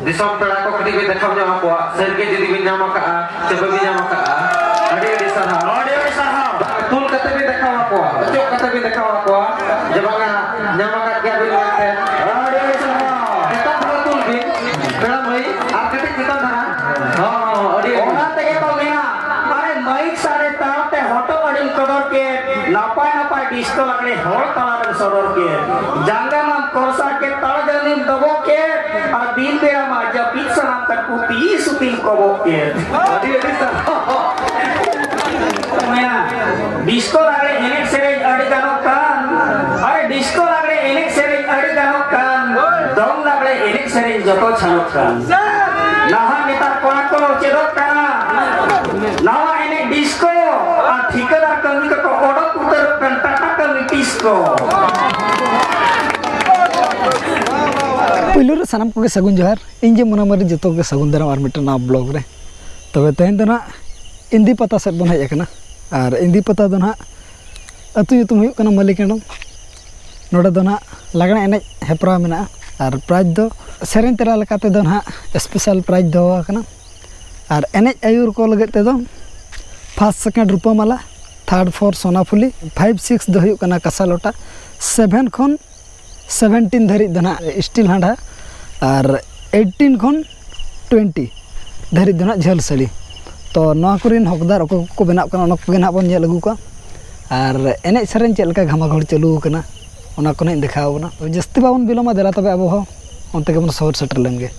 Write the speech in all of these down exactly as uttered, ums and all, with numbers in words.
ᱫᱤᱥᱚᱢ ᱯᱮᱲᱟ ᱠᱚ ᱠᱟᱹᱴᱤᱡ ᱵᱤᱱ ᱫᱮᱠᱷᱟᱣ ᱧᱚᱜ ᱟᱠᱚᱣᱟ, ᱥᱟᱹᱨᱤᱜᱮ ᱡᱩᱫᱤ ᱵᱤᱱ ᱧᱟᱢ ᱟᱠᱟᱫᱼᱟ ᱥᱮ ᱵᱟᱹᱵᱤᱱ ᱧᱟᱢ ᱟᱠᱟᱫᱼᱟ᱾ ᱟᱹᱰᱤ ᱟᱹᱰᱤ ᱥᱟᱨᱦᱟᱣ᱾ ᱟᱹᱰᱤ ᱟᱹᱰᱤ ᱥᱟᱨᱦᱟᱣ᱾ ᱛᱩᱞ ᱠᱟᱛᱮ ᱵᱤᱱ ᱫᱮᱠᱷᱟᱣ ᱟᱠᱚᱣᱟ, ᱚᱪᱚᱜ ᱠᱟᱛᱮ ᱵᱤᱱ ᱫᱮᱠᱷᱟᱣ ᱟᱠᱚᱣᱟ ᱡᱮ ᱵᱟᱝᱟ, ᱧᱟᱢ ᱟᱠᱟᱫ ᱜᱮᱭᱟ ᱵᱤᱱ ᱢᱮᱱᱛᱮ᱾ ᱟᱹᱰᱤ ᱟᱹᱰᱤ ᱥᱟᱨᱦᱟᱣ᱾ ᱪᱮᱛᱟᱱ ᱫᱷᱟᱨᱟ ᱛᱩᱞ ᱵᱤᱱ, ᱯᱮᱲᱟ ᱢᱟᱹᱭ, ᱟᱨ ᱠᱟᱹᱴᱤᱡ ᱪᱮᱛᱟᱱ ᱫᱷᱟᱨᱟ᱾ ᱦᱚᱸ, ᱦᱚᱸ, ᱟᱹᱰᱤ ᱟᱹᱰᱤ᱾ ᱚᱱᱟ ᱛᱮᱜᱮ ᱠᱚ ᱢᱮᱱᱟ, ᱟᱨᱮ ᱢᱟᱹᱭᱤᱠ ᱥᱟᱰᱮ ᱛᱟᱞᱛᱮ ᱦᱚᱴᱚᱜ ᱟᱹᱰᱤᱢ ᱠᱚᱫᱚᱨ ᱠᱮᱫ, ᱱᱟᱯᱟᱭ ᱱᱟᱯᱟᱭ ᱰᱤᱥᱠᱳ ᱞᱟᱜᱽᱲᱮ ᱦᱚᱲ ᱛᱟᱞᱟᱨᱮᱢ ᱥᱚᱫᱚᱨ ᱠᱮᱫ, ᱡᱟᱸᱜᱟ ᱢᱟᱢ ᱠᱚᱨᱥᱟ ᱠᱮᱫ, ᱛᱟᱲ ᱡᱟᱹᱱᱤᱢ ᱰᱚᱵᱚᱜ ᱠᱮᱫ, ᱟᱨ ᱫᱤᱱ ᱵᱮᱲᱟ ᱢᱟ ᱡᱟᱹᱯᱤᱫ ᱥᱟᱱᱟᱢ ᱛᱟᱠᱚ ᱛᱤ ᱥᱩᱛᱤᱢ ᱠᱚᱵᱚᱜ ᱠᱮᱫ᱾ ᱟᱹᱰᱤ ᱟᱹᱰᱤ ᱥᱟᱨᱦᱟᱣ᱾ ᱢᱮᱱᱟ, ᱰᱤᱥᱠᱳ ᱞᱟᱜᱽᱲᱮ ᱮᱱᱮᱡ ᱥᱮᱨᱮᱧ ᱟᱹᱰᱤ ᱜᱟᱱᱚᱜ ᱠᱟᱱ, ᱟᱨᱮ ᱰᱤᱥᱠᱳ ᱞᱟᱜᱽᱲᱮ ᱮᱱᱮᱡ ᱥᱮᱨᱮᱧ ᱟᱹᱰᱤ ᱜᱟᱱᱚᱜ ᱠᱟᱱ, ᱫᱚᱝ ᱞᱟᱜᱽᱲᱮ ᱮᱱᱮᱡ ᱥᱮᱨᱮᱧ ᱡᱚᱛᱚ ᱪᱷᱟᱲᱚᱜ ᱠᱟᱱ᱾ ᱱᱟᱦᱟᱜ ᱱᱮᱛᱟᱨ ᱠᱚᱲᱟ ᱠᱚ ᱪᱮᱫᱚᱜ ᱠᱟᱱᱟ ᱱᱟᱣᱟ ᱮᱱᱮᱡ ᱰᱤᱥᱠᱳ, ᱟᱨ ᱴᱷᱤᱠᱟᱹᱫᱟᱨ ᱠᱟᱹᱢᱤ ᱫᱚᱠᱚ ᱚᱰᱚᱠ ᱩᱛᱟᱹᱨᱚᱜ ᱠᱟᱱ ᱴᱟᱴᱟ ᱠᱟᱹᱢᱤ ᱰᱤᱥᱠᱳ᱾ ᱯᱩᱭᱞᱩ ᱨᱮ ᱥᱟᱱᱟᱢ ᱠᱚᱜᱮ ᱥᱟᱹᱜᱩᱱ ᱡᱚᱦᱟᱨ᱾ ᱤᱧ ᱡᱮ ᱢᱚᱱᱟ ᱢᱟᱹᱨᱰᱤ, ᱡᱚᱛᱚ ᱠᱚᱜᱮ ᱥᱟᱹᱜᱩᱱ ᱫᱟᱨᱟᱢ ᱟᱨ ᱢᱤᱫᱴᱮᱱ ᱱᱟᱣᱟ ᱵᱞᱚᱜ ᱨᱮ᱾ ᱛᱚᱵᱮ ᱛᱮᱦᱮᱧ ᱫᱚ ᱱᱟᱦᱟᱜ ᱤᱱᱫᱤ ᱯᱟᱛᱟ ᱥᱮᱫ ᱵᱚᱱ ᱦᱮᱡ ᱟᱠᱟᱱᱟ᱾ ᱟᱨ ᱤᱱᱫᱤ ᱯᱟᱛᱟ ᱫᱚ ᱱᱟᱦᱟᱜ ᱟᱹᱛᱩ ᱧᱩᱛᱩᱢ ᱦᱩᱭᱩᱜ ᱠᱟᱱᱟ ᱢᱟᱹᱞᱤᱠ ᱮᱰᱚᱢ᱾ ᱱᱚᱰᱮ ᱫᱚ ᱱᱟᱦᱟᱜ ᱞᱟᱜᱽᱬᱮ ᱮᱱᱮᱡ ᱦᱮᱯᱨᱟᱣ ᱢᱮᱱᱟᱜᱼᱟ᱾ ᱟᱨ ᱯᱨᱟᱭᱤᱡᱽ ᱫᱚ ᱥᱮᱨᱮᱧ ᱛᱮᱞᱟ ᱞᱮᱠᱟ ᱛᱮᱫᱚ ᱱᱟᱦᱟᱜ ᱥᱯᱮᱥᱟᱞ ᱯᱨᱟᱭᱤᱡᱽ ᱫᱚᱦᱚ ᱟᱠᱟᱱᱟ᱾ ᱟᱨ ᱮᱱᱮᱡ ᱟᱹᱭᱩᱨ ᱠᱚ ᱞᱟᱹᱜᱤᱫ ᱛᱮᱫᱚ first second Rupamala, third four Sonaphuli, five six ᱫᱚ ᱦᱩᱭᱩᱜ ᱠᱟᱱᱟ ᱠᱟᱥᱟ ᱞᱚᱴᱟ, ᱥᱮᱵᱷᱮᱱ ᱠᱷᱚᱱ ᱥᱮᱵᱷᱮᱱᱴᱤᱱ ᱫᱷᱟᱹᱨᱤᱡ ᱫᱚ ᱱᱟᱦᱟᱜ ᱥᱴᱤᱞ ᱦᱟᱸᱰᱟ, ᱟᱨ ᱮᱭᱤᱴᱤᱱ ᱠᱷᱚᱱ ᱴᱩᱭᱮᱱᱴᱤ ᱫᱷᱟᱹᱨᱤᱡ ᱫᱚ ᱱᱟᱦᱟᱜ ᱡᱷᱟᱹᱞ ᱥᱟᱹᱲᱤ᱾ ᱛᱚ ᱱᱚᱣᱟ ᱠᱚᱨᱮᱱ ᱦᱚᱠᱫᱟᱨ ᱚᱠᱚᱭ ᱠᱚᱠᱚ ᱵᱮᱱᱟᱜ ᱠᱟᱱᱟ, ᱚᱱᱟ ᱠᱚᱜᱮ ᱱᱟᱦᱟᱜ ᱵᱚᱱ ᱧᱮᱞ ᱟᱹᱜᱩ ᱠᱚᱣᱟ᱾ ᱟᱨ ᱮᱱᱮᱡ ᱥᱮᱨᱮᱧ ᱪᱮᱫ ᱞᱮᱠᱟ ᱜᱷᱟᱢᱟᱜᱷᱳᱲ ᱪᱟᱹᱞᱩ ᱟᱠᱟᱱᱟ, ᱚᱱᱟ ᱠᱚ ᱱᱟᱦᱟᱜ ᱤᱧ ᱫᱮᱠᱷᱟᱣ ᱟᱵᱚᱱᱟ᱾ ᱛᱚ ᱡᱟᱹᱥᱛᱤ ᱵᱟᱵᱚᱱ ᱵᱤᱞᱚᱢᱟ, ᱫᱮᱞᱟ ᱛᱚᱵᱮ ᱟᱵᱚ ᱦᱚᱸ ᱚᱱᱛᱮ ᱜᱮᱵᱚᱱ ᱥᱚᱦᱚᱨ ᱥᱮᱴᱮᱨ ᱞᱮᱱ ᱜᱮ᱾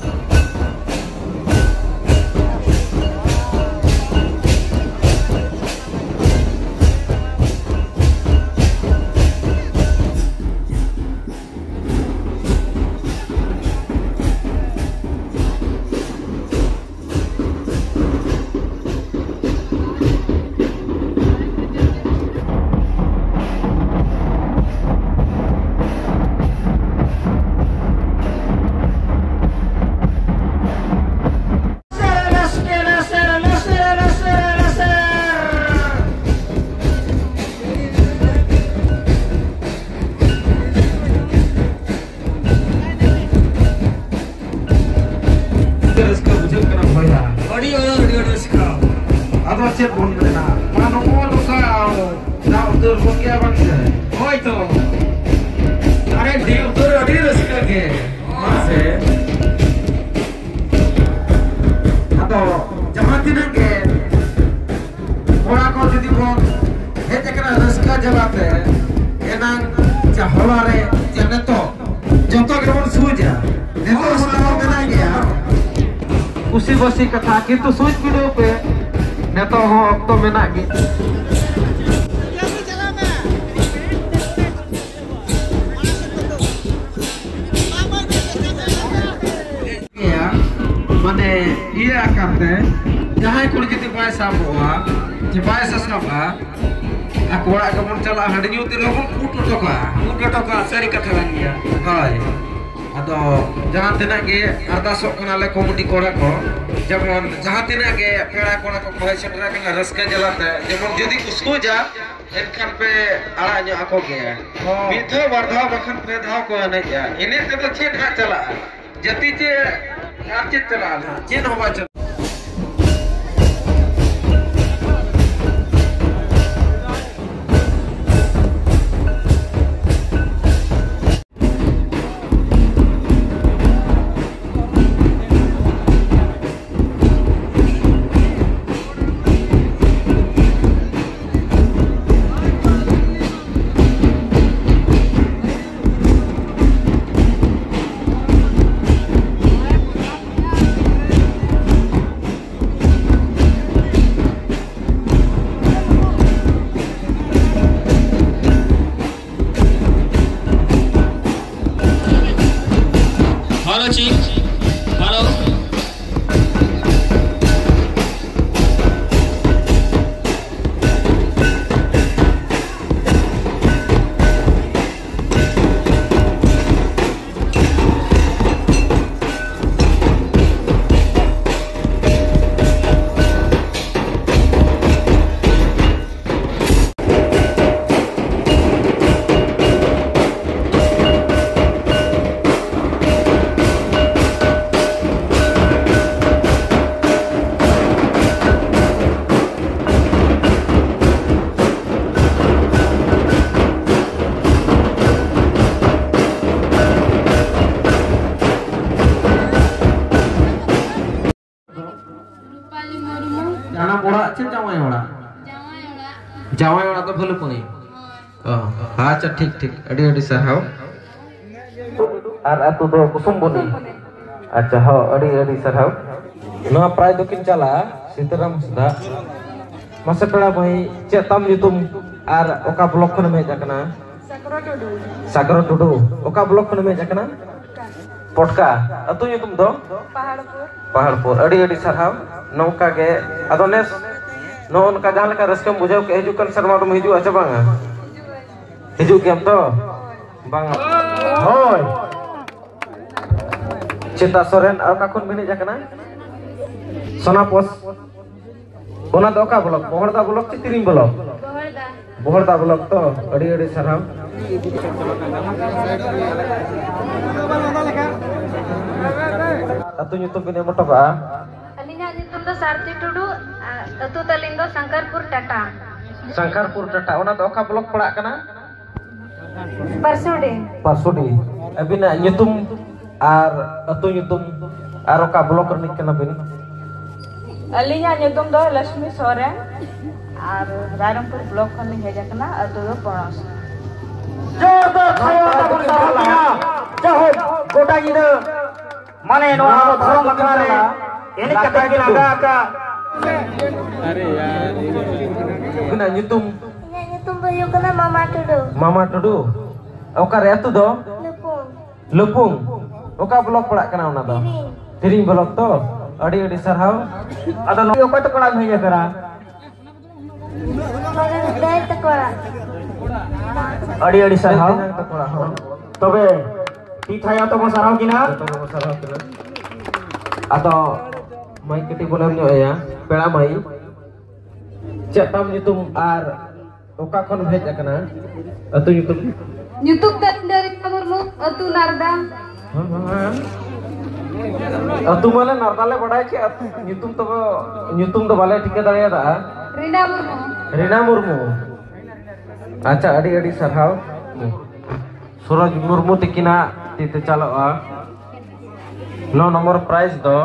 ᱪᱮᱫ ᱵᱚᱱ ᱢᱮᱱᱟ? ᱢᱟ ᱱᱚᱜᱼᱚ ᱱᱚᱝᱠᱟ ᱫᱟᱜ ᱩᱛᱟᱹᱨ ᱜᱚᱫ ᱜᱮᱭᱟ ᱵᱟᱝ ᱥᱮ? ᱦᱳᱭ ᱛᱚ᱾ ᱟᱨᱮ ᱰᱷᱮᱨ ᱩᱛᱟᱹᱨ ᱟᱹᱰᱤ ᱨᱟᱹᱥᱠᱟᱹ ᱜᱮ᱾ ᱢᱟᱥᱮ᱾ ᱟᱫᱚ ᱡᱟᱦᱟᱸ ᱛᱤᱱᱟᱹᱜ ᱜᱮ ᱠᱚᱲᱟ ᱠᱚ ᱡᱩᱫᱤ ᱵᱚᱱ ᱦᱮᱡ ᱟᱠᱟᱱᱟ ᱨᱟᱹᱥᱠᱟᱹ ᱡᱟᱞᱟᱛᱮ, ᱮᱱᱟᱝ ᱡᱟ ᱦᱚᱞᱟ ᱨᱮ, ᱡᱟ ᱱᱤᱛᱚᱜ, ᱡᱚᱛᱚ ᱜᱮᱵᱚᱱ ᱥᱩᱡᱟ᱾ ᱱᱤᱛᱚᱜ ᱦᱚᱸ ᱢᱮᱱᱟᱜ ᱜᱮᱭᱟ᱾ ᱠᱩᱥᱤ ᱵᱟᱹᱥᱤ ᱠᱟᱛᱷᱟ, ᱠᱤᱱᱛᱩ ᱥᱩᱡ ᱵᱤᱰᱟᱹᱣ ᱯᱮ, ᱱᱤᱛᱚᱜ ᱦᱚᱸ ᱚᱠᱛᱚ ᱢᱮᱱᱟᱜ ᱜᱮᱭᱟ᱾ ᱜᱮᱭᱟ, ᱢᱟᱱᱮ ᱤᱭᱟᱹ ᱟᱠᱟᱱ ᱛᱮ, ᱡᱟᱦᱟᱸᱭ ᱠᱩᱲᱤ ᱡᱩᱫᱤ ᱵᱟᱭ ᱥᱟᱵᱚᱜᱼᱟ, ᱡᱮ ᱵᱟᱭ ᱥᱟᱥᱟᱵᱼᱟ, ᱟᱨ ᱠᱚᱲᱟ ᱠᱚᱵᱚᱱ ᱪᱟᱞᱟᱜᱼᱟ, ᱦᱟᱺᱰᱤ ᱧᱩ ᱛᱮ ᱞᱚᱜᱚᱱ ᱠᱩᱴ ᱦᱚᱴᱚ ᱠᱟᱜᱼᱟ᱾ ᱠᱩᱴ ᱦᱚᱴᱚ ᱠᱟᱜᱼᱟ, ᱥᱟᱹᱨᱤ ᱠᱟᱛᱷᱟ ᱠᱟᱱ ᱜᱮᱭᱟ᱾ ᱦᱳᱭ᱾ ᱟᱫᱚ ᱡᱟᱦᱟᱸ ᱛᱤᱱᱟᱹᱜ ᱜᱮ ᱟᱨᱫᱟᱥᱚᱜ ᱠᱟᱱᱟᱞᱮ ᱠᱚᱢᱤᱴᱤ ᱠᱚᱲᱟ ᱠᱚ, ᱡᱮᱢᱚᱱ ᱡᱟᱦᱟᱸ ᱛᱤᱱᱟᱹᱜ ᱜᱮ ᱯᱮᱲᱟ ᱠᱚᱲᱟ ᱠᱚ ᱠᱚ ᱦᱮᱡ ᱥᱮᱴᱮᱨ ᱟᱠᱟᱱᱟ ᱨᱟᱹᱥᱠᱟᱹ ᱡᱟᱞᱟᱛᱮ, ᱡᱮᱢᱚᱱ ᱡᱩᱫᱤ ᱠᱚ ᱥᱩᱡᱟ, ᱮᱱᱠᱷᱟᱱ ᱯᱮ ᱟᱲᱟᱜ ᱧᱚᱜ ᱟᱠᱚ ᱜᱮᱭᱟ᱾ ᱦᱚᱸ᱾ ᱢᱤᱫ ᱫᱷᱟᱣ, ᱵᱟᱨ ᱫᱷᱟᱣ, ᱵᱟᱠᱷᱟᱱ ᱯᱮ ᱫᱷᱟᱣ ᱠᱚ ᱮᱱᱮᱡᱼᱟ᱾ ᱮᱱᱮᱡ ᱛᱮᱫᱚ ᱪᱮᱫ ᱦᱟᱸᱜ ᱪᱟᱞᱟᱜᱼᱟ? ᱡᱟᱹᱛᱤ ᱪᱮ ᱟᱨ ᱪᱮᱫ ᱪᱟᱞᱟᱜᱼᱟ ᱱᱟᱦᱟᱜ? ᱪᱮᱫ ᱦᱚᱸ ᱵᱟᱭ ᱪᱟᱞᱟᱜᱼᱟ᱾ ᱪᱮᱫ ᱡᱟᱶᱟᱭ ᱚᱲᱟᱜ? ᱡᱟᱶᱟᱭ ᱚᱲᱟᱜ᱾ ᱡᱟᱶᱟᱭ ᱚᱲᱟᱜ ᱫᱚ ᱵᱷᱟᱹᱞᱩᱠᱩᱱᱤ᱾ ᱚ, ᱟᱪᱪᱷᱟ, ᱴᱷᱤᱠ, ᱴᱷᱤᱠ, ᱟᱹᱰᱤ ᱟᱹᱰᱤ ᱥᱟᱨᱦᱟᱣ᱾ ᱟᱨ ᱟᱹᱛᱩ ᱫᱚ ᱠᱩᱥᱩᱢᱵᱚᱱᱤ᱾ ᱟᱪᱪᱷᱟ, ᱦᱚᱸ, ᱟᱹᱰᱤ ᱟᱹᱰᱤ ᱥᱟᱨᱦᱟᱣ᱾ ᱱᱚᱣᱟ ᱯᱨᱟᱭ ᱫᱚᱠᱤᱱ ᱪᱟᱞᱟᱜᱼᱟ ᱥᱤᱛᱟᱹᱨᱟᱢ ᱦᱟᱸᱥᱫᱟ᱾ ᱢᱟᱥᱮ ᱯᱮᱲᱟ ᱢᱟᱹᱭ, ᱪᱮᱫ ᱛᱟᱢ ᱧᱩᱛᱩᱢ ᱟᱨ ᱚᱠᱟ ᱵᱞᱚᱠ ᱠᱷᱚᱱᱮᱢ ᱦᱮᱡ ᱟᱠᱟᱱᱟ? ᱥᱟᱠᱨᱚ ᱴᱩᱰᱩ᱾ ᱥᱟᱠᱨᱚ ᱴᱩᱰᱩ᱾ ᱚᱠᱟ ᱵᱞᱚᱠ ᱠᱷᱚᱱᱮᱢ ᱦᱮᱡ ᱟᱠᱟᱱᱟ? ᱯᱚᱴᱠᱟ᱾ ᱟᱹᱛᱩ ᱧᱩᱛᱩᱢ ᱫᱚ? ᱯᱟᱦᱟᱲᱯᱩᱨ᱾ ᱯᱟᱦᱟᱲᱯᱩᱨ᱾ ᱟᱹᱰᱤ ᱟᱹᱰᱤ ᱥᱟᱨᱦᱟᱣ᱾ ᱱᱚᱝᱠᱟ ᱜᱮ ᱟᱫᱚ ᱱᱮᱥ ᱱᱚᱜᱼᱚ ᱱᱚᱝᱠᱟ ᱡᱟᱦᱟᱸ ᱞᱮᱠᱟ ᱨᱟᱹᱥᱠᱟᱹᱢ ᱵᱩᱡᱷᱟᱹᱣ ᱠᱮᱫ, ᱦᱤᱡᱩᱜ ᱠᱟᱱ ᱥᱮᱨᱢᱟ ᱫᱚᱢ ᱦᱤᱡᱩᱜᱼᱟ ᱥᱮ ᱵᱟᱝᱟ? ᱦᱤᱡᱩᱜ ᱜᱮᱭᱟᱢ ᱛᱚ? ᱵᱟᱝᱟ᱾ ᱦᱳᱭ᱾ ᱪᱮᱛᱟ ᱥᱚᱨᱮᱱ, ᱟᱨ ᱚᱠᱟ ᱠᱷᱚᱱ ᱵᱤᱱ ᱦᱮᱡ ᱟᱠᱟᱱᱟ? ᱥᱚᱱᱟᱯᱚᱥ᱾ ᱚᱱᱟ ᱫᱚ ᱚᱠᱟ ᱵᱞᱚᱠ? ᱵᱚᱦᱚᱲᱫᱟ ᱵᱞᱚᱠ ᱪᱮ ᱛᱤᱨᱤᱝ ᱵᱞᱚᱠ? ᱵᱚᱦᱚᱲᱫᱟ᱾ ᱵᱚᱦᱚᱲᱫᱟ ᱵᱞᱚᱠ ᱛᱚ? ᱟᱹᱰᱤ ᱟᱹᱰᱤ ᱥᱟᱨᱦᱟᱣ᱾ ᱟᱹᱛᱩ ᱧᱩᱛᱩᱢ ᱵᱤᱱ ᱮᱢ ᱦᱚᱴᱚ ᱠᱟᱜᱼᱟ? ᱟᱹᱞᱤᱧᱟᱜ ᱧᱩᱛᱩᱢ ᱫᱚ ᱥᱟᱨᱛᱷᱤ ᱴᱩᱰᱩ, ᱟᱨ ᱟᱹᱛᱩ ᱛᱟᱹᱞᱤᱧ ᱫᱚ ᱥᱟᱝᱠᱟᱨᱯᱩᱨ ᱴᱟᱴᱟ᱾ ᱥᱟᱝᱠᱟᱨᱯᱩᱨ ᱴᱟᱴᱟ, ᱚᱱᱟ ᱫᱚ ᱚᱠᱟ ᱵᱞᱚᱠ ᱯᱟᱲᱟᱜ ᱠᱟᱱᱟ? ᱯᱟᱨᱥᱩᱰᱤ᱾ ᱯᱟᱨᱥᱩᱰᱤ᱾ ᱟᱹᱵᱤᱱᱟᱜ ᱧᱩᱛᱩᱢ ᱟᱨ ᱟᱹᱛᱩ ᱧᱩᱛᱩᱢ ᱟᱨ ᱚᱠᱟ ᱵᱞᱚᱠ ᱨᱤᱱᱤᱡ ᱠᱟᱱᱟ ᱵᱤᱱ? ᱟᱹᱞᱤᱧᱟᱜ ᱧᱩᱛᱩᱢ ᱫᱚ ᱞᱚᱠᱥᱢᱤ ᱥᱚᱨᱮᱱ ᱟᱨ ᱨᱟᱭᱨᱚᱝᱯᱩᱨ ᱵᱞᱚᱠ ᱠᱷᱚᱱ ᱞᱤᱧ ᱦᱮᱡ ᱟᱠᱟᱱᱟ, ᱟᱹᱛᱩ ᱫᱚ ᱯᱚᱲᱚᱥ᱾ ᱡᱳᱨᱫᱟᱨ ᱛᱷᱟᱭᱚ ᱛᱟᱵᱚᱱ ᱥᱟᱨᱦᱟᱣ ᱠᱤᱱᱟ᱾ ᱡᱟᱭᱦᱳᱠ, ᱜᱚᱴᱟ ᱧᱤᱫᱟᱹ ᱢᱟᱱᱮ ᱱᱚᱣᱟ ᱫᱷᱚᱨᱚᱢ ᱟᱠᱷᱲᱟ ᱨᱮ ᱮᱱᱮᱡ ᱠᱟᱛᱮ ᱠᱤᱱ ᱟᱸᱜᱟ ᱟᱠᱟᱫ᱾ ᱩᱱᱠᱤᱱᱟᱜ ᱧᱩᱛᱩᱢ? ᱤᱧᱟᱹᱜ ᱧᱩᱛᱩᱢ ᱫᱚ ᱦᱩᱭᱩᱜ ᱠᱟᱱᱟ ᱢᱟᱢᱟ ᱴᱩᱰᱩ᱾ ᱢᱟᱢᱟ ᱴᱩᱰᱩ᱾ ᱚᱠᱟᱨᱮ ᱟᱹᱛᱩ ᱫᱚ? ᱞᱩᱯᱩᱝ᱾ ᱞᱩᱯᱩᱝ᱾ ᱚᱠᱟ ᱵᱞᱚᱠ ᱯᱟᱲᱟᱜ ᱠᱟᱱᱟ ᱚᱱᱟ ᱫᱚ? ᱛᱤᱨᱤᱝ᱾ ᱛᱤᱨᱤᱝ ᱵᱞᱚᱠ ᱛᱚ? ᱟᱹᱰᱤ ᱟᱹᱰᱤ ᱥᱟᱨᱦᱟᱣ᱾ ᱟᱫᱚ ᱱᱚᱰᱮ ᱚᱠᱚᱭ ᱛᱟᱠᱚ ᱚᱲᱟᱜ ᱮᱢ ᱦᱮᱡ ᱟᱠᱟᱱᱟ? ᱱᱚᱰᱮ ᱫᱚ ᱫᱟᱹᱭ ᱛᱟᱠᱚ ᱚᱲᱟᱜ᱾ ᱟᱹᱰᱤ ᱟᱹᱰᱤ ᱥᱟᱨᱦᱟᱣ᱾ ᱫᱟᱹᱭ ᱛᱟᱠᱚ ᱚᱲᱟᱜ ᱦᱚᱸ᱾ ᱛᱚᱵᱮ ᱛᱤ ᱛᱷᱟᱭᱚ ᱛᱮᱵᱚᱱ ᱥᱟᱨᱦᱟᱣ ᱠᱤᱱᱟ᱾ ᱡᱚᱛᱚ ᱜᱮᱵᱚᱱ ᱥᱟᱨᱦᱟᱣ ᱠᱤᱱᱟ᱾ ᱟᱫᱚ ᱢᱟᱹᱭ ᱠᱟᱹᱴᱤᱡ ᱵᱚᱱ ᱮᱢ ᱧᱚᱜ ᱟᱭᱟ, ᱯᱮᱲᱟ ᱢᱟᱹᱭ᱾ ᱪᱮᱫ ᱛᱟᱢ ᱧᱩᱛᱩᱢ ᱟᱨ ᱚᱠᱟ ᱠᱷᱚᱱ ᱦᱮᱡ ᱟᱠᱟᱱᱟ? ᱟᱹᱛᱩ ᱧᱩᱛᱩᱢ? ᱧᱩᱛᱩᱢ ᱛᱟᱹᱞᱤᱧ ᱫᱚ ᱨᱤᱛᱟ ᱢᱩᱨᱢᱩ, ᱟᱹᱛᱩ ᱱᱟᱨᱫᱟ᱾ ᱦᱮᱸ, ᱦᱮᱸ, ᱦᱮᱸ᱾ ᱟᱹᱛᱩ ᱢᱟᱞᱮ ᱱᱟᱨᱫᱟ ᱞᱮ ᱵᱟᱰᱟᱭ ᱠᱮᱫ, ᱟᱹᱛᱩ ᱧᱩᱛᱩᱢ ᱛᱚᱵᱮ, ᱧᱩᱛᱩᱢ ᱫᱚ ᱵᱟᱞᱮ ᱴᱷᱤᱠᱟᱹ ᱫᱟᱲᱮᱭᱟᱫᱟ᱾ ᱨᱤᱱᱟ ᱢᱩᱨᱢᱩ᱾ ᱨᱤᱱᱟ ᱢᱩᱨᱢᱩ᱾ ᱟᱪᱪᱷᱟ, ᱟᱹᱰᱤ ᱟᱹᱰᱤ ᱥᱟᱨᱦᱟᱣ᱾ ᱥᱩᱨᱚᱡᱽ ᱢᱩᱨᱢᱩ ᱛᱤᱠᱤᱱᱟᱜ ᱛᱤ ᱛᱮ ᱪᱟᱞᱟᱜᱼᱟ᱾ ᱱᱚ ᱱᱚᱢᱵᱚᱨ ᱯᱨᱟᱭᱤᱡᱽ ᱫᱚ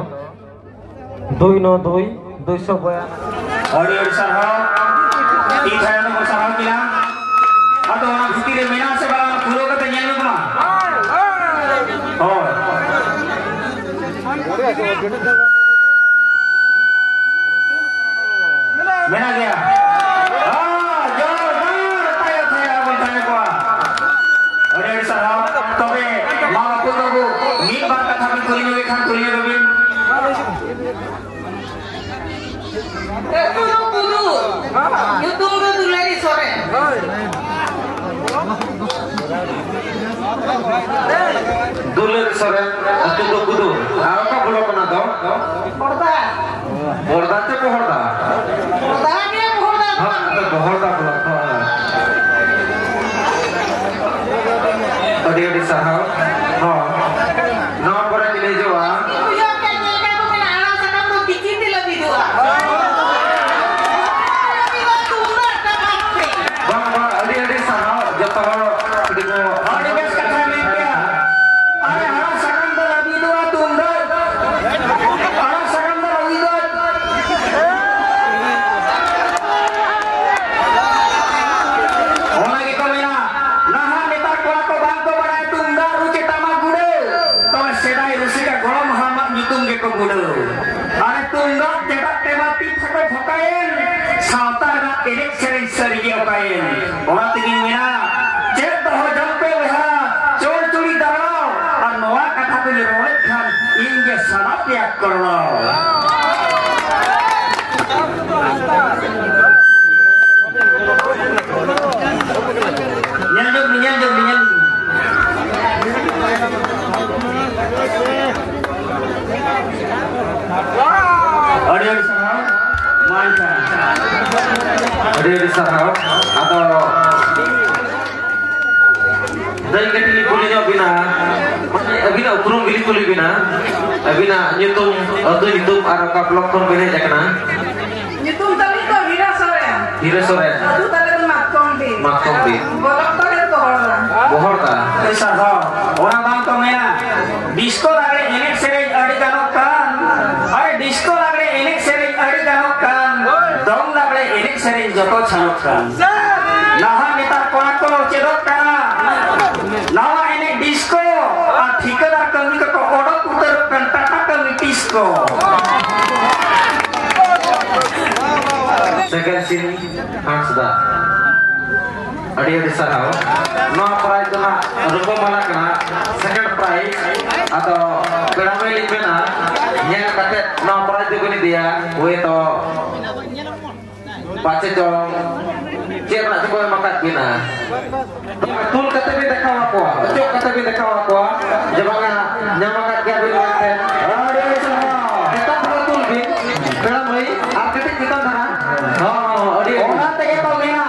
ᱫᱩᱭ ᱱᱚ ᱫᱩᱭ, ᱫᱩᱭᱥᱚ ᱵᱚᱭᱟᱱ᱾ ᱟᱹᱰᱤ ᱟᱹᱰᱤ ᱥᱟᱨᱦᱟᱣ᱾ ᱛᱤ ᱛᱷᱟᱭᱚ ᱫᱚᱵᱚᱱ ᱥᱟᱨᱦᱟᱣ ᱠᱤᱱᱟ᱾ ᱟᱫᱚ ᱚᱱᱟ ᱵᱷᱤᱛᱤᱨ ᱨᱮ ᱢᱮᱱᱟᱜ ᱥᱮ ᱵᱟᱝ, ᱯᱩᱨᱟᱹᱣ ᱠᱟᱛᱮ ᱧᱮᱞ ᱧᱚᱜ ᱢᱟ᱾ ᱦᱳᱭ᱾ ᱢᱮᱱᱟᱜ ᱜᱮᱭᱟ᱾ ᱦᱮᱸ, ᱡᱳᱨᱫᱟᱨ ᱛᱟᱭᱟ, ᱛᱟᱭᱟ ᱵᱚᱱ ᱛᱟᱭᱟ ᱠᱚᱣᱟ᱾ ᱟᱹᱰᱤ ᱟᱹᱰᱤ ᱥᱟᱨᱦᱟᱣ᱾ ᱛᱚᱵᱮ ᱢᱟ ᱵᱟᱹᱵᱩ ᱛᱟᱠᱚ ᱢᱤᱫ ᱵᱟᱨ ᱠᱟᱛᱷᱟ ᱵᱤᱱ ᱠᱩᱞᱤ ᱧᱚᱜ ᱠᱷᱟᱱ ᱠᱩᱞᱤ ᱧᱚᱜ ᱵᱤᱱ᱾ ᱟᱹᱛᱩ ᱫᱚ ᱠᱩᱫᱩ, ᱧᱩᱛᱩᱢ ᱫᱚ ᱫᱩᱞᱟᱹᱲᱤ ᱥᱚᱨᱮᱱ᱾ ᱫᱩᱞᱟᱹᱲᱤ ᱥᱚᱨᱮᱱ, ᱟᱹᱛᱩ ᱫᱚ ᱠᱩᱫᱩ᱾ ᱟᱨ ᱚᱠᱟ ᱵᱞᱚᱠ ᱚᱱᱟ ᱫᱚ? ᱵᱚᱲᱫᱟ᱾ ᱵᱚᱲᱫᱟ ᱪᱮ ᱵᱚᱦᱚᱲᱫᱟ? ᱵᱚᱲᱫᱟ ᱜᱮ, ᱵᱚᱦᱚᱲᱫᱟ ᱫᱚ ᱦᱮᱸ, ᱵᱟᱝ᱾ ᱟᱫᱚ ᱵᱚᱦᱚᱲᱫᱟ ᱵᱞᱚᱠ, ᱦᱳᱭ᱾ ᱟᱹᱰᱤ ᱟᱹᱰᱤ ᱥᱟᱨᱦᱟᱣ᱾ ᱦᱚᱸ᱾ ᱱᱚᱣᱟ ᱯᱚᱨᱮ ᱵᱤᱱ ᱦᱤᱡᱩᱜᱼᱟ᱾ ᱵᱩᱡᱷᱟᱹᱣ ᱠᱮᱫ ᱪᱮᱫ ᱞᱮᱠᱟ ᱠᱚ ᱢᱮᱱᱟ, ᱟᱲᱟᱜ ᱥᱟᱠᱟᱢ ᱫᱚ ᱛᱤᱠᱤ ᱛᱮ ᱞᱟᱹᱵᱤᱫᱚᱜᱼᱟ᱾ ᱛᱩᱢᱫᱟᱜ ᱴᱟᱢᱟᱠ ᱛᱮ᱾ ᱵᱟᱝ, ᱵᱟᱝ, ᱟᱹᱰᱤ ᱟᱹᱰᱤ ᱥᱟᱨᱦᱟᱣ ᱡᱚᱛᱚ ᱦᱚᱲ ᱟᱹᱰᱤ ᱠᱚ ᱟᱹᱰᱤ ᱵᱮᱥ ᱠᱟᱛᱷᱟ ᱢᱮᱱ ᱠᱮᱫᱟ᱾ ᱟᱨᱮ ᱦᱟᱲᱟᱢ ᱥᱟᱠᱟᱢ ᱫᱚ ᱞᱟᱹᱵᱤᱫᱚᱜᱼᱟ ᱛᱩᱢᱫᱟᱜ᱾ ᱦᱟᱲᱟᱢ ᱥᱟᱠᱟᱢ ᱫᱚ ᱞᱟᱹᱵᱤᱫᱚᱜᱼᱟ᱾ ᱚᱱᱟ ᱜᱮᱠᱚ ᱢᱮᱱᱟ, ᱱᱟᱦᱟᱜ ᱱᱮᱛᱟᱨ ᱠᱚᱲᱟ ᱠᱚ ᱵᱟᱝ ᱠᱚ ᱵᱟᱲᱟᱭᱟ ᱛᱩᱢᱫᱟᱜ ᱨᱩ ᱪᱮ ᱴᱟᱢᱟᱠ ᱜᱩᱰᱟᱹᱣ᱾ ᱛᱚᱵᱮ ᱥᱮᱫᱟᱭ ᱨᱩᱥᱤᱠᱟ ᱜᱚᱲᱚᱢ ᱦᱟᱲᱟᱢᱟᱜ ᱧᱩᱛᱩᱢ ᱜᱮᱠᱚ ᱜᱩᱰᱟᱹᱣ᱾ ᱟᱨᱮ ᱛᱩᱢᱫᱟᱜ ᱪᱮᱫᱟᱜ ᱛᱮ ᱵᱟᱯᱤ ᱯᱷᱟᱸᱠᱚ ᱯᱷᱚᱸᱠᱟᱭᱮᱱ, ᱥᱟᱶᱛᱟ ᱨᱮᱱᱟᱜ ᱮᱱᱮᱡ ᱥᱮᱨᱮᱧ ᱥᱟᱹᱨᱤ ᱜᱮ ᱚᱠᱟᱭᱮᱱ? ᱚᱱᱟ ᱛᱮᱜᱤᱧ ᱢᱮᱱᱟ, ᱪᱮᱫ ᱫᱚᱦᱚ ᱡᱚᱝ ᱯᱮ ᱵᱚᱭᱦᱟ, ᱪᱚᱞ ᱪᱩᱲᱤ ᱫᱟᱨᱟᱣ, ᱟᱨ ᱱᱚᱣᱟ ᱠᱟᱛᱷᱟ ᱠᱚᱧ ᱨᱚᱲᱮᱫ ᱠᱷᱟᱱ, ᱤᱧ ᱜᱮ ᱥᱟᱞᱟ ᱯᱮᱭᱟ ᱠᱚᱨᱟᱣ᱾ ᱧᱮᱞ ᱧᱚᱜ ᱢᱮ, ᱧᱮᱞ ᱧᱚᱜ ᱢᱮ, ᱧᱮᱞ ᱧᱚᱜ ᱢᱮ᱾ ᱟᱹᱰᱤ ᱟᱹᱰᱤ ᱥᱟᱨᱦᱟᱣ᱾ ᱢᱟ ᱮᱱᱠᱷᱟᱱ᱾ ᱟᱹᱰᱤ ᱟᱹᱰᱤ ᱥᱟᱨᱦᱟᱣ᱾ ᱟᱫᱚ ᱫᱟᱹᱭ ᱠᱟᱹᱴᱤᱡ ᱞᱤᱧ ᱠᱩᱞᱤ ᱧᱚᱜ ᱵᱤᱱᱟ, ᱟᱹᱵᱤᱱᱟᱜ ᱩᱯᱨᱩᱢ ᱜᱮᱞᱤᱧ ᱠᱩᱞᱤ ᱵᱤᱱᱟ᱾ ᱟᱹᱵᱤᱱᱟᱜ ᱧᱩᱛᱩᱢ, ᱟᱹᱛᱩ ᱧᱩᱛᱩᱢ ᱟᱨ ᱚᱠᱟ ᱵᱞᱚᱠ ᱠᱷᱚᱱ ᱵᱤᱱ ᱦᱮᱡ ᱟᱠᱟᱱᱟ? ᱧᱩᱛᱩᱢ ᱛᱟᱹᱞᱤᱧ ᱫᱚ ᱦᱤᱨᱟ ᱥᱚᱨᱮᱱ᱾ ᱦᱤᱨᱟ ᱥᱚᱨᱮᱱ᱾ ᱟᱹᱛᱩ ᱛᱟᱞᱮ ᱫᱚ ᱢᱟᱛᱠᱚᱢ ᱰᱤ᱾ ᱢᱟᱛᱠᱚᱢ ᱰᱤ᱾ ᱵᱞᱚᱠ ᱛᱟᱞᱮ ᱫᱚ ᱵᱚᱦᱚᱲᱫᱟ᱾ ᱵᱚᱦᱚᱲᱫᱟ᱾ ᱟᱹᱰᱤ ᱥᱟᱨᱦᱟᱣ᱾ ᱚᱱᱟ ᱵᱟᱝ ᱠᱚ ᱢᱮᱱᱟ, ᱰᱤᱥᱠᱳ ᱞᱟᱜᱽᱲᱮ ᱮᱱᱮᱡ ᱥᱮᱨᱮᱧ ᱟᱹᱰᱤ ᱜᱟᱱᱚᱜ ᱠᱟᱱ᱾ ᱟᱨ ᱰᱤᱥᱠᱳ ᱞᱟᱜᱽᱲᱮ ᱮᱱᱮᱡ ᱥᱮᱨᱮᱧ ᱟᱹᱰᱤ ᱜᱟᱱᱚᱜ ᱠᱟᱱ᱾ ᱥᱮᱨᱮᱧ ᱡᱚᱛᱚ ᱪᱷᱟᱲᱚᱜ ᱠᱟᱱ᱾ ᱱᱟᱦᱟᱜ ᱱᱮᱛᱟᱨ ᱠᱚᱲᱟ ᱠᱚ ᱪᱮᱫᱚᱜ ᱠᱟᱱᱟ ᱱᱟᱣᱟ ᱮᱱᱮᱡ ᱰᱤᱥᱠᱳ, ᱟᱨ ᱴᱷᱤᱠᱟᱹᱫᱟᱨ ᱠᱟᱹᱢᱤ ᱠᱚᱠᱚ ᱚᱰᱚᱠ ᱩᱛᱟᱹᱨᱚᱜ ᱠᱟᱱ ᱴᱟᱴᱟ ᱠᱟᱹᱢᱤ ᱰᱤᱥᱠᱳ᱾ ᱥᱮᱸᱜᱮᱞ ᱥᱤᱝ ᱦᱟᱸᱥᱫᱟ, ᱟᱹᱰᱤ ᱟᱹᱰᱤ ᱥᱟᱨᱦᱟᱣ᱾ ᱱᱚᱣᱟ ᱯᱨᱟᱭᱤᱡᱽ ᱫᱚ ᱱᱟᱜ ᱨᱩᱯᱟᱹ ᱢᱟᱞᱟ ᱠᱟᱱᱟ, ᱥᱮᱠᱮᱱᱰ ᱯᱨᱟᱭᱤᱡᱽ᱾ ᱟᱫᱚ ᱯᱮᱲᱟ ᱢᱟᱹᱭ ᱞᱤᱧ ᱢᱮᱱᱟ, ᱧᱮᱞ ᱠᱟᱛᱮ ᱱᱚᱣᱟ ᱯᱨᱟᱭᱤᱡᱽ ᱫᱚᱵᱤᱱ ᱤᱫᱤᱭᱟ, ᱦᱳᱭ ᱛᱚ᱾ ᱯᱟᱪᱮ ᱪᱚᱝ ᱪᱮᱫ ᱨᱮᱱᱟᱜ ᱪᱚᱠᱚ ᱮᱢ ᱟᱠᱟᱫ ᱵᱤᱱᱟ? ᱛᱩᱞ ᱠᱟᱛᱮ ᱵᱤᱱ ᱫᱮᱠᱷᱟᱣ ᱟᱠᱚᱣᱟ, ᱚᱪᱚᱜ ᱠᱟᱛᱮ ᱵᱤᱱ ᱫᱮᱠᱷᱟᱣ ᱟᱠᱚᱣᱟ ᱡᱮ ᱵᱟᱝᱟ ᱧᱟᱢ ᱟᱠᱟᱫ ᱜᱮᱭᱟ ᱵᱤᱱ ᱢᱮᱱᱛᱮ᱾ ᱟᱹᱰᱤ ᱟᱹᱰᱤ ᱥᱟᱨᱦᱟᱣ᱾ ᱪᱮᱛᱟᱱ ᱫᱷᱟᱨᱟ ᱛᱩᱞ ᱵᱤᱱ, ᱯᱮᱲᱟ ᱢᱟᱹᱭ, ᱟᱨ ᱠᱟᱹᱴᱤᱡ ᱪᱮᱛᱟᱱ ᱫᱷᱟᱨᱟ᱾ ᱦᱚᱸ, ᱦᱚᱸ, ᱟᱹᱰᱤ ᱟᱹᱰᱤ᱾ ᱚᱱᱟ ᱛᱮᱜᱮ ᱠᱚ ᱢᱮᱱᱟ,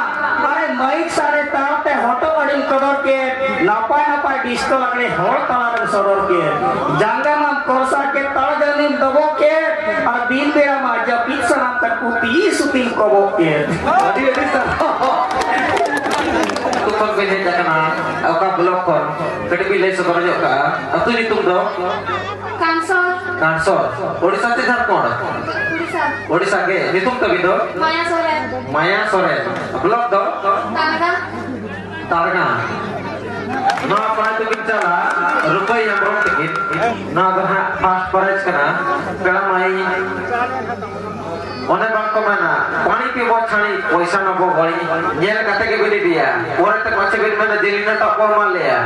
ᱟᱨᱮ ᱢᱟᱹᱭᱤᱠ ᱥᱟᱰᱮ ᱛᱟᱞᱛᱮ ᱦᱚᱴᱚᱜ ᱟᱹᱰᱤᱢ ᱠᱚᱫᱚᱨ ᱠᱮᱫ, ᱱᱟᱯᱟᱭ ᱱᱟᱯᱟᱭ ᱰᱤᱥᱠᱳ ᱞᱟᱜᱽᱲᱮ ᱦᱚᱲ ᱛᱟᱞᱟᱨᱮᱢ ᱥᱚᱫᱚᱨ ᱠᱮᱫ, ᱡᱟᱸᱜᱟ ᱢᱟᱢ ᱠᱚᱨᱥᱟ ᱠᱮᱫ, ᱛᱟᱲ ᱡᱟᱹᱱᱤᱢ ᱫᱚᱵᱚᱜ ᱠᱮᱫ, ᱟᱨ ᱫᱤᱱ ᱵᱮᱲᱟ ᱢᱟ ᱡᱟᱹᱯᱤᱫ ᱥᱟᱱᱟᱢ ᱛᱟᱠᱚ ᱛᱤ ᱥᱩᱛᱤᱢ ᱠᱚᱵᱚᱜ ᱠᱮᱫ᱾ ᱟᱹᱰᱤ ᱟᱹᱰᱤ ᱥᱟᱨᱦᱟᱣ᱾ ᱟᱹᱛᱩ ᱠᱷᱚᱱ ᱵᱤᱱ ᱦᱮᱡ ᱟᱠᱟᱱᱟ, ᱚᱠᱟ ᱵᱞᱚᱠ ᱠᱷᱚᱱ? ᱠᱟᱹᱴᱤᱡ ᱵᱤᱱ ᱞᱟᱹᱭ ᱥᱚᱫᱚᱨ ᱧᱚᱜ ᱠᱟᱜᱼᱟ᱾ ᱟᱹᱛᱩ ᱧᱩᱛᱩᱢ ᱫᱚ? ᱠᱟᱱᱥᱚᱨ᱾ ᱠᱟᱱᱥᱚᱨ᱾ ᱳᱰᱤᱥᱟ ᱥᱮ ᱡᱷᱟᱲᱠᱷᱚᱸᱰ? ᱩᱲᱤᱥᱥᱟ᱾ ᱳᱰᱤᱥᱟ ᱜᱮ᱾ ᱧᱩᱛᱩᱢ ᱛᱟᱵᱤᱱ ᱫᱚ? ᱢᱟᱭᱟ ᱥᱚᱨᱮᱱ᱾ ᱢᱟᱭᱟ ᱥᱚᱨᱮᱱ᱾ ᱵᱞᱚᱠ ᱫᱚ? ᱛᱟᱲᱜᱟ᱾ ᱛᱟᱲᱜᱟ᱾ ᱱᱚᱣᱟ ᱯᱨᱟᱭᱤᱡᱽ ᱫᱚᱵᱤᱱ ᱪᱟᱞᱟ ᱨᱩᱯᱟᱹᱭ ᱦᱮᱢᱵᱨᱚᱢ ᱛᱟᱹᱠᱤᱱ᱾ ᱱᱚᱣᱟ ᱫᱚ ᱦᱟᱸᱜ ᱯᱷᱟᱥᱴ ᱯᱨᱟᱭᱤᱡᱽ ᱠᱟᱱᱟ᱾ ᱯᱮᱲᱟ ᱢᱟᱹᱭ, ᱚᱱᱮ ᱵᱟᱝᱠᱚ ᱢᱮᱱᱟ, ᱯᱟᱹᱱᱤ ᱯᱤᱵᱚ ᱪᱷᱟᱹᱲᱤ, ᱯᱚᱭᱥᱟ ᱱᱟᱵᱚ ᱵᱟᱹᱲᱤ᱾ ᱧᱮᱞ ᱠᱟᱛᱮ ᱜᱮᱵᱤᱱ ᱤᱫᱤᱭᱟ᱾ ᱯᱚᱨᱮ ᱛᱮ ᱯᱟᱪᱷᱮ ᱵᱤᱱ ᱢᱮᱱᱟ, "ᱡᱮᱞᱤᱱᱟᱴᱟᱜ ᱠᱚ ᱮᱢᱟ ᱞᱮᱭᱟ᱾"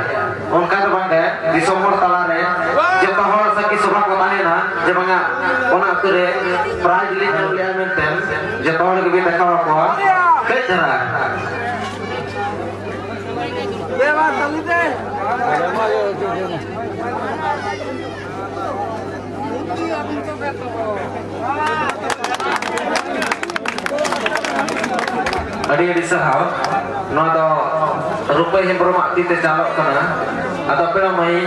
ᱚᱱᱠᱟ ᱫᱚ ᱵᱟᱝ ᱜᱮ, ᱫᱤᱥᱚᱢ ᱦᱚᱲ ᱛᱟᱞᱟᱨᱮ ᱡᱚᱛᱚ ᱦᱚᱲ ᱥᱟᱹᱠᱷᱤ ᱥᱚᱵᱷᱟ ᱠᱚ ᱛᱟᱦᱮᱱᱟ ᱡᱮ ᱵᱟᱝᱟ ᱚᱱᱟ ᱟᱹᱛᱩ ᱨᱮ ᱯᱨᱟᱭᱤᱡᱽ ᱞᱤᱧ ᱧᱟᱢ ᱞᱮᱜᱼᱟ ᱢᱮᱱᱛᱮ ᱡᱚᱛᱚ ᱦᱚᱲ ᱜᱮᱵᱤᱱ ᱫᱮᱠᱷᱟᱣ ᱟᱠᱚᱣᱟ᱾ ᱠᱟᱹᱡ ᱫᱷᱟᱨᱟ᱾ ᱟᱹᱰᱤ ᱟᱹᱰᱤ ᱥᱟᱨᱦᱟᱣ᱾ ᱱᱚᱣᱟ ᱫᱚ ᱨᱩᱯᱟᱹᱭ ᱦᱮᱢᱵᱨᱚᱢᱟᱜ ᱛᱤ ᱛᱮ ᱪᱟᱞᱚᱜ ᱠᱟᱱᱟ᱾ ᱟᱫᱚ ᱯᱮᱲᱟ ᱢᱟᱹᱭ,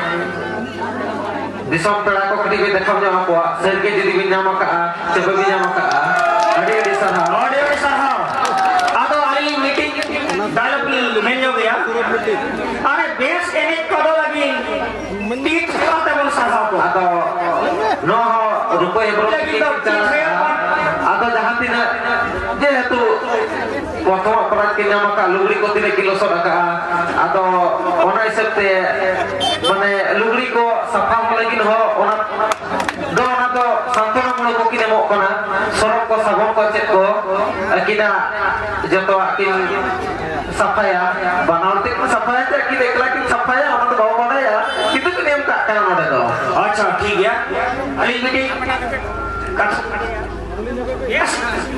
ᱫᱤᱥᱚᱢ ᱯᱮᱲᱟ ᱠᱚ ᱠᱟᱹᱴᱤᱡ ᱵᱤᱱ ᱫᱮᱠᱷᱟᱣ ᱧᱚᱜ ᱟᱠᱚᱣᱟ, ᱥᱟᱹᱨᱤᱜᱮ ᱡᱩᱫᱤ ᱵᱤᱱ ᱧᱟᱢ ᱟᱠᱟᱜᱼᱟ ᱥᱮ ᱵᱟᱹᱵᱤᱱ ᱧᱟᱢ ᱟᱠᱟᱜᱼᱟ᱾ ᱟᱹᱰᱤ ᱟᱹᱰᱤ ᱥᱟᱨᱦᱟᱣ᱾ ᱟᱹᱰᱤ ᱟᱹᱰᱤ ᱥᱟᱨᱦᱟᱣ᱾ ᱟᱫᱚ ᱟᱹᱞᱤᱧ ᱢᱤᱫᱴᱤᱡ ᱰᱟᱭᱞᱚᱜ ᱞᱤᱧ ᱢᱮᱱ ᱧᱚᱜᱮᱭᱟ᱾ ᱟᱨᱮ ᱵᱮᱥ ᱮᱱᱮᱡ ᱠᱚᱫᱚ ᱞᱟᱹᱜᱤᱫ ᱛᱤ ᱛᱷᱟᱭᱚ ᱛᱮᱵᱚᱱ ᱥᱟᱨᱦᱟᱣ ᱠᱚᱣᱟ᱾ ᱟᱫᱚ ᱱᱚᱣᱟ ᱦᱚᱸ ᱨᱩᱯᱟᱹᱭ ᱦᱮᱢᱵᱨᱚᱢ ᱞᱟᱹᱜᱤᱫ ᱛᱤᱠᱤᱱ ᱫᱚ ᱛᱤ ᱪᱟᱞᱟᱜᱼᱟ᱾ ᱛᱷᱟᱭᱚ᱾ ᱟᱫᱚ ᱡᱟᱦᱟᱸ ᱛᱤᱱᱟᱹᱜ ᱡᱮᱦᱮᱛᱩ ᱯᱨᱚᱛᱷᱚᱢ ᱯᱨᱟᱭᱤᱡᱽ ᱠᱤᱱ ᱧᱟᱢ ᱟᱠᱟᱫ, ᱞᱩᱜᱽᱲᱤ ᱠᱚ ᱛᱤᱱᱟᱹᱜ ᱠᱤᱱ ᱞᱚᱥᱚᱫ ᱟᱠᱟᱫᱼᱟ᱾ ᱟᱫᱚ ᱚᱱᱟ ᱦᱤᱥᱟᱹᱵ ᱛᱮ ᱢᱟᱱᱮ ᱞᱩᱜᱽᱲᱤ ᱠᱚ ᱥᱟᱯᱷᱟ ᱦᱚᱸ ᱞᱟᱹᱜᱤᱫ ᱦᱚᱸ ᱚᱱᱟ ᱫᱚ, ᱚᱱᱟ ᱫᱚ ᱥᱟᱱᱛᱚᱱᱟ ᱢᱩᱞᱚᱠ ᱠᱚ ᱠᱤᱱ ᱮᱢᱚᱜ ᱠᱟᱱᱟ᱾ ᱥᱚᱨᱚᱯ ᱠᱚ, ᱥᱟᱵᱚᱱ ᱠᱚ, ᱪᱮᱫ ᱠᱚ ᱟᱹᱠᱤᱱᱟᱜ ᱡᱚᱛᱚᱣᱟᱜ ᱠᱤᱱ ᱥᱟᱯᱷᱟᱭᱟ᱾ ᱵᱟᱱᱟ ᱦᱚᱲ ᱛᱮ ᱠᱤᱱ ᱥᱟᱯᱷᱟᱭᱟ ᱥᱮ ᱟᱹᱠᱤᱱ ᱮᱠᱞᱟ ᱠᱤᱱ ᱥᱟᱯᱷᱟᱭᱟ, ᱚᱱᱟ ᱫᱚ ᱵᱟᱵᱚ ᱵᱟᱰᱟᱭᱟ, ᱠᱤᱱᱛᱩ ᱠᱤᱱ ᱮᱢ ᱠᱟᱜ ᱠᱟᱱᱟ ᱱᱚᱰᱮ ᱫᱚ᱾ ᱟᱪᱪᱷᱟ, ᱴᱷᱤᱠ ᱜᱮᱭᱟ᱾ ᱟᱹᱞᱤᱧ ᱢᱤᱫᱴᱤᱡ ᱠᱟᱛᱷᱟ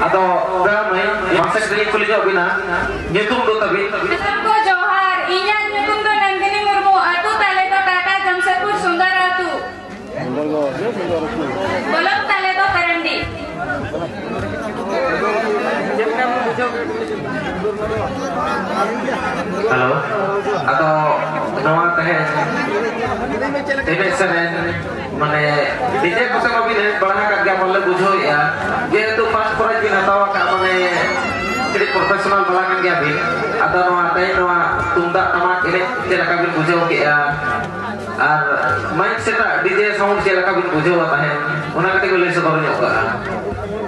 ᱟᱫᱚ ᱯᱮᱲᱟ ᱢᱟᱹᱭ, ᱢᱟᱥᱮ ᱠᱟᱹᱴᱤᱡ ᱠᱩᱞᱤ ᱧᱚᱜ ᱵᱤᱱᱟ, ᱧᱩᱛᱩᱢ ᱫᱚ ᱛᱟᱹᱵᱤᱱ? ᱥᱟᱱᱟᱢ ᱠᱚ ᱡᱚᱦᱟᱨ, ᱤᱧᱟᱹᱜ ᱧᱩᱛᱩᱢ ᱫᱚ ᱱᱚᱱᱫᱤᱱᱤ ᱢᱩᱨᱢᱩ, ᱟᱹᱛᱩ ᱛᱟᱞᱮ ᱫᱚ ᱴᱟᱴᱟ ᱡᱟᱢᱥᱮᱫᱽᱯᱩᱨ ᱥᱩᱱᱫᱚᱨ ᱟᱹᱛᱩ᱾ ᱵᱚᱞᱚᱠ ᱛᱟᱞᱮ ᱫᱚ ᱠᱟᱨᱟᱱᱰᱤ᱾ ᱦᱮᱞᱳ, ᱟᱫᱚ ᱱᱚᱣᱟ ᱛᱟᱦᱮᱸ ᱮᱱᱮᱡ ᱥᱮᱨᱮᱧ ᱢᱟᱱᱮ ᱰᱤᱡᱮ ᱠᱚᱛᱮ ᱢᱟᱵᱤᱱ ᱮᱱᱮᱡ ᱵᱟᱲᱟ ᱟᱠᱟᱫ ᱜᱮᱭᱟ, ᱵᱚᱞᱮ ᱵᱩᱡᱷᱟᱹᱣᱮᱫᱼᱟ, ᱡᱮᱦᱮᱛᱩ ᱯᱷᱟᱥᱴ ᱯᱨᱟᱭᱤᱡᱽ ᱵᱤᱱ ᱦᱟᱛᱟᱣ ᱟᱠᱟᱫ, ᱢᱟᱱᱮ ᱠᱟᱹᱴᱤᱡ ᱯᱨᱚᱯᱷᱮᱥᱚᱱᱟᱞ ᱵᱟᱞᱟ ᱠᱟᱱ ᱜᱮᱭᱟ ᱵᱤᱱ᱾ ᱟᱫᱚ ᱱᱚᱣᱟ ᱛᱮᱦᱮᱧ ᱱᱚᱣᱟ ᱛᱩᱢᱫᱟᱜ ᱴᱟᱢᱟᱠ ᱮᱱᱮᱡ ᱪᱮᱫ ᱞᱮᱠᱟ ᱵᱤᱱ ᱵᱩᱡᱷᱟᱹᱣ ᱠᱮᱫᱼᱟ? ᱟᱨ ᱢᱟᱭᱤᱠ ᱥᱮᱴᱟᱜ ᱰᱤᱡᱮ ᱥᱟᱣᱩᱱᱰ ᱪᱮᱫ ᱞᱮᱠᱟ ᱵᱤᱱ ᱵᱩᱡᱷᱟᱹᱣᱟ ᱛᱟᱦᱮᱸᱫ, ᱚᱱᱟ ᱠᱟᱹᱴᱤᱡ ᱵᱤᱱ ᱞᱟᱹᱭ ᱥᱚᱫᱚᱨ ᱧᱚᱜ ᱠᱟᱜᱼᱟ᱾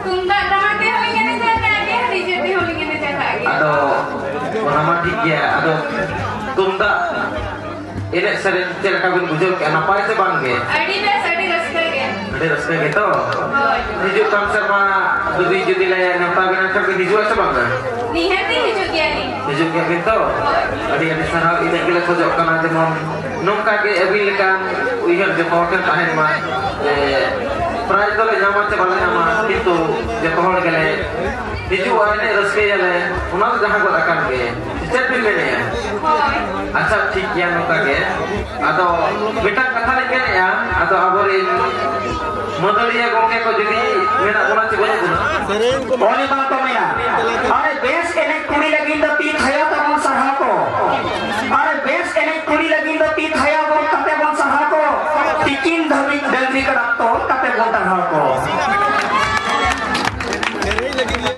ᱛᱩᱢᱫᱟᱜ ᱴᱟᱢᱟᱠ ᱛᱮᱦᱚᱸ ᱞᱤᱧ ᱮᱱᱮᱡ ᱟᱠᱟᱫ ᱜᱮᱭᱟ, ᱰᱤᱡᱮ ᱛᱮᱦᱚᱸ ᱞᱤᱧ ᱮᱱᱮᱡ ᱟᱠᱟᱫ ᱜᱮᱭᱟ᱾ ᱟᱫᱚ ᱚᱱᱟ ᱢᱟ ᱴᱷᱤᱠ ᱜᱮᱭᱟ, ᱟᱫᱚ ᱛᱩᱢᱫᱟᱜ ᱮᱱᱮᱡ ᱥᱮᱨᱮᱧ ᱪᱮᱫ ᱞᱮᱠᱟ ᱵᱤᱱ ᱵᱩᱡᱷᱟᱹᱣ ᱠᱮᱜᱼᱟ? ᱱᱟᱯᱟᱭ ᱥᱮ ᱵᱟᱝ ᱜᱮ? ᱟᱹᱰᱤ ᱵᱮᱥ, ᱟᱹᱰᱤ ᱨᱟᱹᱥᱠᱟᱹ ᱜᱮ᱾ ᱟᱹᱰᱤ ᱨᱟᱹᱥᱠᱟᱹ ᱜᱮᱛᱚ? ᱦᱳᱭ᱾ ᱦᱤᱡᱩᱜ ᱠᱟᱱ ᱥᱮᱨᱢᱟ ᱡᱩᱫᱤ, ᱡᱩᱫᱤ ᱞᱮ ᱱᱮᱣᱛᱟ ᱵᱮᱱᱟ ᱠᱷᱟᱱ ᱵᱤᱱ ᱦᱤᱡᱩᱜᱼᱟ ᱥᱮ ᱵᱟᱝᱟ? ᱱᱤᱦᱟᱹᱛᱤ ᱦᱤᱡᱩᱜ ᱜᱮᱭᱟᱞᱤᱧ᱾ ᱦᱤᱡᱩᱜ ᱜᱮᱭᱟ ᱵᱤᱱ ᱛᱚ? ᱦᱳᱭ᱾ ᱟᱹᱰᱤ ᱟᱹᱰᱤ ᱥᱟᱨᱦᱟᱣ᱾ ᱤᱱᱟᱹᱜ ᱜᱮᱞᱮ ᱠᱷᱚᱡᱚᱜ ᱠᱟᱱᱟ, ᱡᱮᱢᱚᱱ ᱱᱚᱝᱠᱟ ᱜᱮ ᱟᱹᱵᱤᱱ ᱞᱮᱠᱟᱱ ᱩᱭᱦᱟᱹᱨ ᱡᱚᱛᱚ ᱦᱚᱲ ᱴᱷᱮᱱ ᱛᱟᱦᱮᱱ ᱢᱟ, ᱡᱮ ᱯᱨᱟᱭᱤᱡᱽ ᱫᱚᱞᱮ ᱧᱟᱢᱟ ᱪᱮ ᱵᱟᱞᱮ ᱧᱟᱢᱟ, ᱠᱤᱱᱛᱩ ᱡᱚᱛᱚ ᱦᱚᱲ ᱜᱮᱞᱮ ᱦᱤᱡᱩᱜᱼᱟ, ᱮᱱᱮᱡ ᱨᱟᱹᱥᱠᱟᱹᱭᱟᱞᱮ, ᱚᱱᱟ ᱫᱚ ᱡᱟᱦᱟᱸ ᱜᱚᱫ ᱟᱠᱟᱱ ᱜᱮ᱾ ᱪᱮᱫ ᱵᱤᱱ ᱢᱮᱱᱮᱫᱼᱟ? ᱦᱳᱭ᱾ ᱟᱪᱪᱷᱟ, ᱴᱷᱤᱠ ᱜᱮᱭᱟ, ᱱᱚᱝᱠᱟ ᱜᱮ᱾ ᱟᱫᱚ ᱢᱤᱫᱴᱟᱝ ᱠᱟᱛᱷᱟ ᱞᱤᱧ ᱢᱮᱱᱮᱫᱼᱟ, ᱟᱫᱚ ᱟᱵᱚᱨᱮᱱ ᱢᱟᱹᱫᱟᱹᱲᱤᱭᱟᱹ ᱜᱚᱢᱠᱮ ᱠᱚ ᱡᱩᱫᱤ ᱢᱮᱱᱟᱜ ᱵᱚᱱᱟ ᱪᱮ ᱵᱟᱹᱱᱩᱜ ᱵᱚᱱᱟ? ᱚᱱᱮ ᱵᱟᱝ ᱠᱚ ᱢᱮᱱᱟ, ᱟᱨᱮ ᱵᱮᱥ ᱮᱱᱮᱡ ᱠᱩᱲᱤ ᱞᱟᱹᱜᱤᱫ ᱫᱚ ᱛᱤ ᱛᱷᱟᱭᱚ ᱛᱟᱵᱚᱱ ᱥᱟᱨᱦᱟᱣ ᱠᱚ᱾ ᱟᱨᱮ ᱵᱮᱥ ᱮᱱᱮᱡ ᱠᱩᱲᱤ ᱞᱟᱹᱜᱤᱫ ᱫᱚ ᱛᱤ ᱛᱷᱟᱭᱚ ᱵᱚᱱ ᱠᱟᱛᱮ ᱵᱚᱱ ᱥᱟᱨᱦᱟᱣ ᱠᱚ᱾ ᱛᱤᱠᱤᱱ ᱫᱷᱟᱹᱵᱤᱡ ᱰᱟᱹᱝᱨᱤ ᱠᱟᱰᱟ ᱛᱚᱞ ᱠᱟᱛᱮ ᱵᱚᱱ ᱥᱟᱨᱦᱟᱣ ᱠᱚ᱾